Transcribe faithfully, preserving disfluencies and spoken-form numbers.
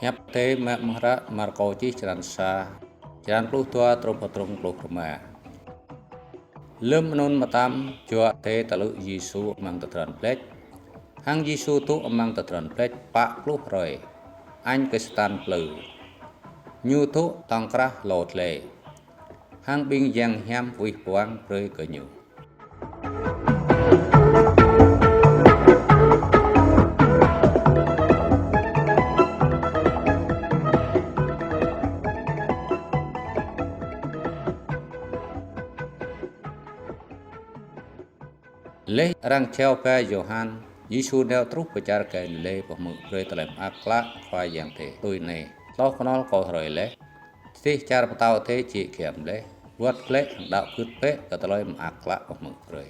Hiăp Adai mơ̆ng hră Markô čih črăn sa, črăn pluh dua truh pơ truh pluh rơma. Lơm anŭn mơtam, Jua Adai tơlư̆ Yêsu amăng tơdron bleč. Hăng Yêsu dŏ amăng tơdron bleč pă pluh hrơi, añ kơ Satan plư. Ñu dŏ tŏng krah hlô tle, hăng ƀing yang hiam wih puang brơi kơ Ñu. Laih arăng jao ba Yôhan, Yêsu nao truh pơ čar Galilê pơhmư̆ brơi tơlơi mơak klă Khua Yang Adai tui anai: Tlâo kơnol kâo hrơi laih, dêh čar Pơtao Adai jĕ giăm laih, wơ̆t glaĭ hăng đaŏ gưt bĕ kơ tơlơi mơak klă pơhmư̆ brơi.